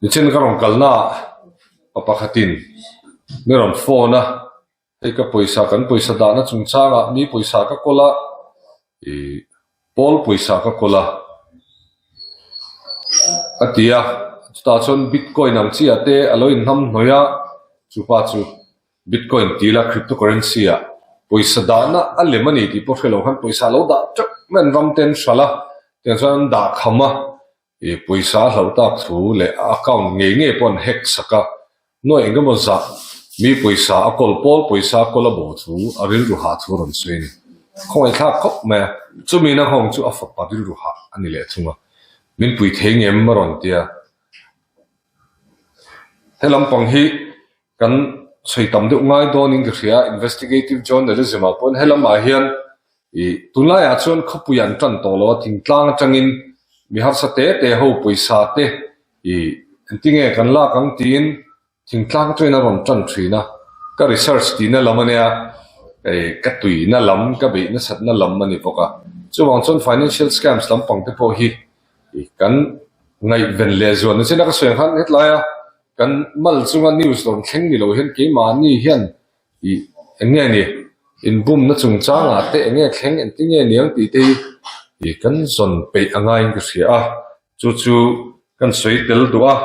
Nichin ka rawn kalna ah pa pakhatin mi rawn phone a, hei ka pawisa kan pawisa dahna chungchangah mi pawisa ka kawl a, ih pawl pawisa ka kawl a a ti a, chutah chuan bitcoin ang chiah te a lo inhnam hnawih a, chupa chu Bitcoin tih la cryptocurrency ah pawisa dahna a lem a ni tih pawh hre lo khan pawisa a lo dah teuh mai an ram te an hralh a, tiang chuan an dah kham a, ih pawisa a hloh tak thu leh a account ngei ngei pawh an hack sak a, nuaih eng emaw zah mi pawisa a kawl pawl pawisa a kawl a bo thu a rilru hah thu a rawn sawi a ni. Khawngaihthlak khawp mai a, chumi na nghawng chu a fapa rilru hah a ni leh thung a, min pui thei ngem a rawn ti a. He lampang hi Kan sawi tam deuh ngai dawnin ka hria, investigative journalism ah pawhin helamah hian ih tunlaiah chuan khawpui an tan tawh lo a, thingtlang atangin mi harsa te te ho pawisa te ih engtinge kan lak ang tiin thingtlang atangin a rawn tan thin a, ka research tihna lam ania ih ka tuina lam ka beih nasatna lam a ni bawk a, chuvang chuan financial scams lampang te pawh hi ih kan ngaihven leh zuan na chin a ka sawi ang khan hetlaia Kan mal chunga news rawn thleng ni lo hian keimahni hian ih eng nge ni inbumna chungchangah te eng nge thleng engtin nge niang tih te hi ih kan zawn peih a ngaiin ka hria a, chu chu kan sawi tel duh a.